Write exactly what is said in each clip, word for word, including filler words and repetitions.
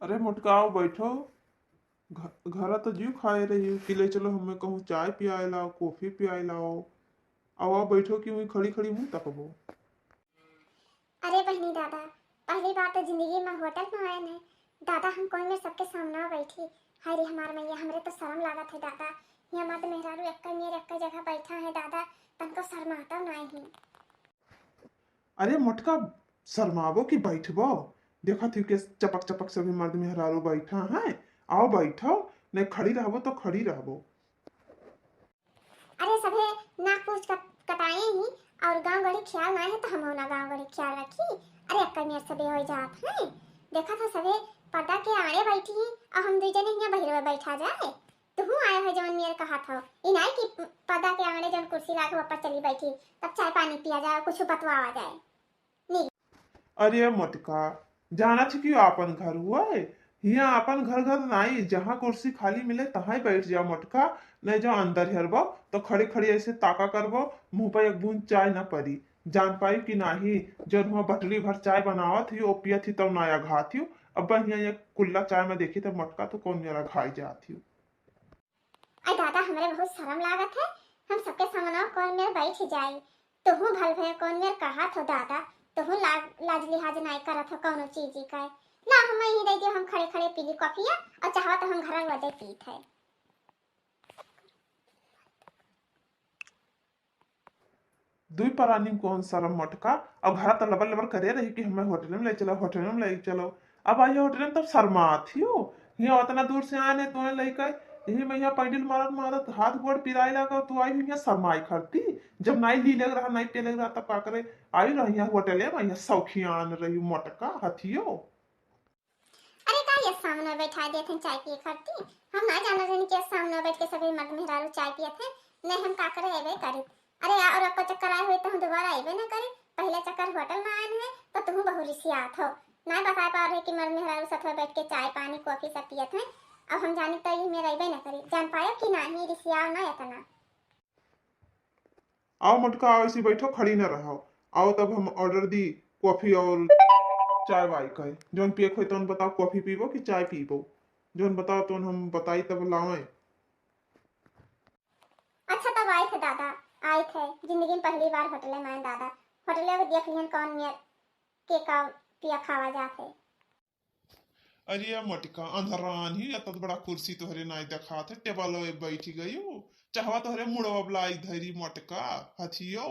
अरे मोटका, आओ बैठो। घ-, घरा तो जीव खाए रही कि ले चलो हमें कहूँ चाय पियाए लाओ, कॉफी पियाए लाओ। आओ, आओ बैठो कि वहीं खड़ी खड़ी मुँह तकबो। अरे बहिनी दादा, पहली बार तो जिंदगी में होटल में आए हैं। दादा, हम कौन में सबके सामने बैठी? हाय रे हमार मैया, हमरे तो शर्म लागत है दादा। यहाँ मर्द मेहरारू एक्का मेर एक्का जगह बैठा है दादा, तनको शर्माता नहीं। अरे मोटका, शर्माबो कि बैठबो? देखत ही के चपक चपक सभी मर्द मेहरारू बैठा है। आओ बैठो, नहीं खड़ी रहबो तो खड़ी रहबो। अरे सभे नाक पूछ कट-, कटाए ही और गाँव गड़ी ख्याल ना है तो हम ना गाँव गड़ी ख्याल रखी। अरे अक्का मेर सभे हो जात है, देखत हो सभे पर्दा के आड़े बैठी ही और हम दुई जने हियाँ बहिरवे बैठा जाए। तुहू आए हो जवन मेर कहत हो, ई नाई कि पर्दा के आड़े जवन कुर्सी लागे ऊपर चली बैठी, तब चाय पानी पिया जाए, कुछ बतवावा जाए। अरे मोटका, जानत ही कि आपन घर हुआ है, हियाँ आपन घर घर नाई, जहाँ कुर्सी खाली मिले तहाँ ही बैठ जाओ मोटका, नहीं जो अंदर हेरबो तो खड़ी खड़ी ऐसे ताका करबो, मुँह पर एक बूंद चाय न पड़ी। जान पाई कि नाही, जौन हुआ बटली भर चाय बनावत ही, ओ पियत ही तब ना अघात ही। अब हियाँ एक कुल्ला चाय में देखी तो मोटका तो कौन मेरा घाई जात ही। अरे दादा, हमरे बहुत शर्म लागत है, हम सबके सामने कौन मेर बैठ जाई। तुहू भल भे कौन मेर कहत हो दादा, तुहू लाज, लाज लिहाज नाई करत हो कौनो चीज का। ला हम यहीं दे दियो, हम खड़े खड़े पी ली कॉफिया और चाहवा तो हम घर वदे पीत है। दुई परानी में कौन शर्म मोटका, अब घरा त लबर लबर करे रही कि हमें होटल में ले चलो, होटल में ले चलो। अब आई होटल में तब शर्मात ही हो, हियाँ उतना दूर से आने तोहे लइका, यही में यहाँ पैडिल मारत मारत हाथ गोड़ पिराए लागा, तू आई हो यहाँ शर्माई खरती। जब नाई ली लग रहा, नाई पे लग रहा, तब का करे? आई रही यहाँ होटल में, यहाँ शौखियान रही मोटका हथियो। अरे का ये सामने बैठा देत हैं चाय पिए खातिर? हम ना जाना रहनी कि सामने बैठ के सभी मर्द मेहरारू चाय पियत हैं। नहीं हम का करे अबे करी। अरे और आपको चक्कर आए हुए तो हम दोबारा अबे ना करी। पहले चक्कर होटल में आए हैं तो तुम बहु रिसियात हो। ना बता पा रहे कि मर्द मेहरारू साथ में बैठ के चाय पानी कॉफी सब पियत हैं। अब हम जानी तो ये मेरा अबे ना करी। जान पायो कि नाही रिसियाओ ना इतना। आओ मोटका, आओ, ऐसे बैठो, खड़ी न रहो। आओ तब हम ऑर्डर दी कॉफी और चाय वाय का। जौन पिए के होई तौन बताओ, कॉफी पीबो कि चाय पीबो? जौन बताओ तौन हम बताई तब लावे। अच्छा तब आए थे दादा, आए थे। जिंदगी में पहली बार होटले में आए दादा। होटले में देख लिहन कौन मेर के का पिया खावा जात है। अरे मोटका, अंधरान ही एतत बड़ा कुर्सी तोहरे नाई देखात है, टेबल पे बैठ गयो। चाहवा तोहरे मुड़वा बलाई धरी मोटका, हथियो।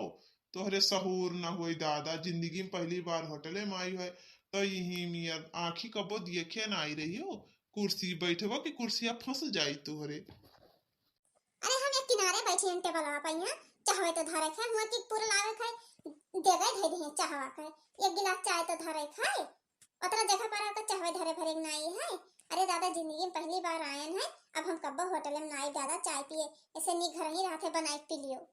तोहरे सहूर न होई दादा, जिंदगी में पहली बार होटले में आई है, तो यही मियाँ आँखी कबो देखे ना आई रही हो। कुर्सी बैठबो कि कुर्सिया फंस जाई तोहरे। अरे हम एक किनारे बैठी हैं टेबलवा पर, यहाँ चाहवे तो धरे खाए, हुआ कि पूरा लावे खाए, देवे धे दिए चाहवा खाए, एक गिलास चाय तो धरे खाए, उतना जगह पर आपका चाहवे धरे भरे के नाई है। अरे दादा, जिंदगी में पहली बार आयन है, अब हम कब्बो होटल में नाई दादा चाय पिए, ऐसे नी घर ही रहते बनाए के पी लियो।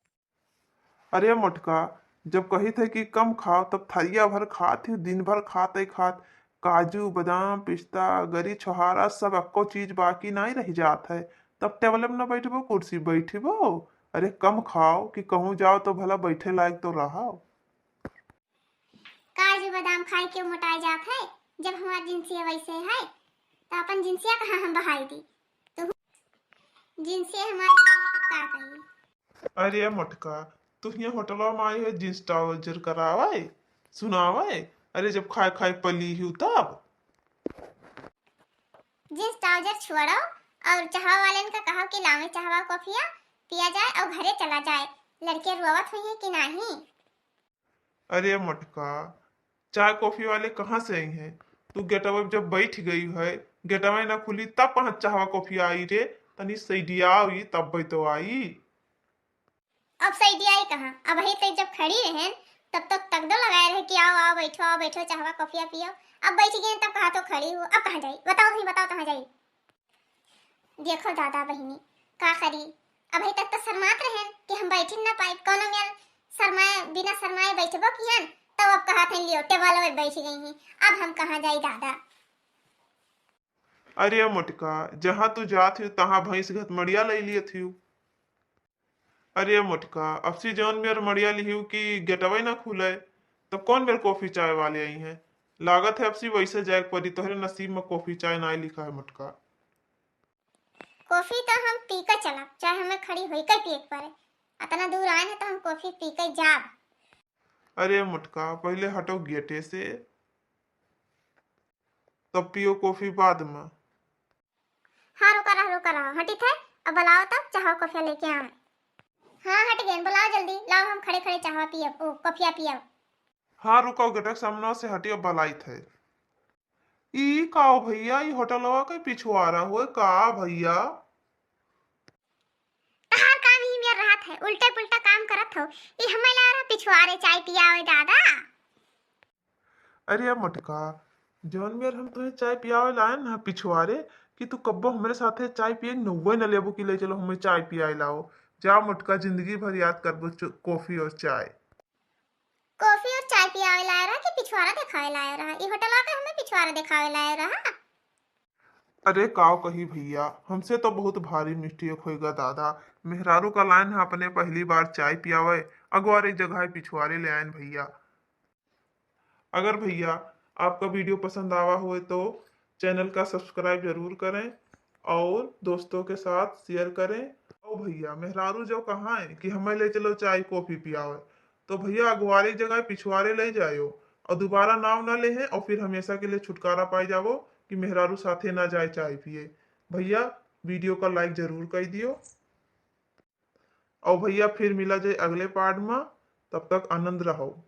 अरे मोटका, जब कही थे कि कम खाओ, तब थरिया भर खात ही, दिन भर खात ही खात। काजू, बादाम, पिस्ता, गरी, छोहारा, सब अक्को चीज बाकी नाई रह जात है। तब टेबल में न बैठबो, कुर्सी बैठबो। अरे कम खाओ कि कहूँ जाओ तो भला बैठे लायक तो रहो। काजू बादाम खाए के मोटाए जात है, जब हमार जिनसिया वैसे है, तो अपन जिनसिया कहाँ हम बहाई दी? तो जिनसिया हमार का कही? अरे मोटका, तू हियाँ होटलवा में आई है, जींस ट्राउजर करावे, सुनावे? अरे जब खाए खाए पली ही तब। जींस ट्राउजर छोड़ो और चाहवा वालेन का कहो कि लावे चाहवा कॉफिया पिया जाए और घरे चला जाए। लड़के रोवत हुई है कि नाही? अरे मोटका, चाय कॉफी वाले कहाँ से आई हैं? तू गेटवे पे जब बैठ गई है, गेटवे ना खुली तब कहाँ चाहवा कॉफी आई रे? तनी सैडियाओ ई तब तो आई। अब सैडियाई कहाँ? अब ही तक जब खड़ी रहेन तब तो तगदो लगाए रहे कि आओ आओ बैठो आओ बैठो चाहवा कॉफिया पियो। अब बैठ गए तब कहा तो खड़ी हूँ, अब कहाँ जाई? बताओ भाई बताओ कहाँ जाई? देखो दादा बहिनी, का करी, अबही तक तो शर्मात रहेन कि हम बैठ न पाइब, कौनो मेर शर्माए, बिना शर्माए बैठबो किहन, तब अब कहत हैं लियो टेबल में बैठ गई हैं, अब हम कहाँ जाई दादा। अरे मोटका, जहाँ तू जात हियो तहाँ भैंस घत मड़िया ले लियत हियो। अरे मोटका, अब से जौन मेर मड़िया लिहियो कि गेटवे ना खुले, तब कौन मेर कॉफी चाय वाले आई हैं? लागत है अब सी वैसे जाए के पड़ी, तोहरे नसीब में कॉफी चाय नाई लिखा है मोटका। कॉफी तो हम पी के चलब, चाहे हमें खड़ी होई के पिए के पड़े। अतना दूर आए ना तो हम कॉफी पी के जाब। अरे मोटका, पहले हटो गेटे से, तब पियो कॉफी बाद में। हाँ, रुका रहा, रुका रहा, हटी थे, अब बुलाओ तब चाहो कॉफिया लेके आवे। हाँ, हट गए, बुलाओ जल्दी, लाओ हम खड़े खड़े चाहो पियब, ओ, कॉफिया पियब। हाँ, रुको, गेटक सामने से हटियो, बुलाई थे। ई का हो भैया, ई होटलवा के पिछुआरा होए का भैया? तहार काम ही मेर रहत है, उल्टे पुल्टा काम करत हो। ई हमें लग रहा पिछुआरे चाय पियावे दादा। अरे मोटका, जौन मेर हम तुहे चाय पियावे लाए ना पिछुआरे, कि तू कब्बो हमरे साथे चाय पिए नौवे न लेबो कि ले चलो हमें चाय पियाए लाओ। जा मोटका, जिंदगी भर याद करबो चु-, कॉफी और चाय। कॉफी और चाय पियावे लाए रहा कि पिछुआरा देखावे लाए रहा? ई होटलवा के हमें पिछुआरा देखावे लाए रहा। अरे काव कही भैया, हमसे तो बहुत भारी मिस्टेक होएगा दादा। मेहरारू का लाइन है अपने पहली बार चाय पियावे, अगवारे जगह पिछुआरे ले आयन भैया। अगर भैया आपका वीडियो पसंद आवा हुए तो चैनल का सब्सक्राइब जरूर करें और दोस्तों के साथ शेयर करें। और भैया मेहरारू जो कहाँ है कि हमें ले चलो चाय कॉफी पियावे, तो भैया अगवारे जगह पिछुआरे ले जायो और दोबारा नाव ना ले हैं और फिर हमेशा के लिए छुटकारा पाई जावो कि मेहरारू साथे ना जाए चाय पिए। भैया वीडियो का लाइक जरूर कर दियो। और भैया फिर मिला जाए अगले पार्ट में, तब तक आनंद रहो।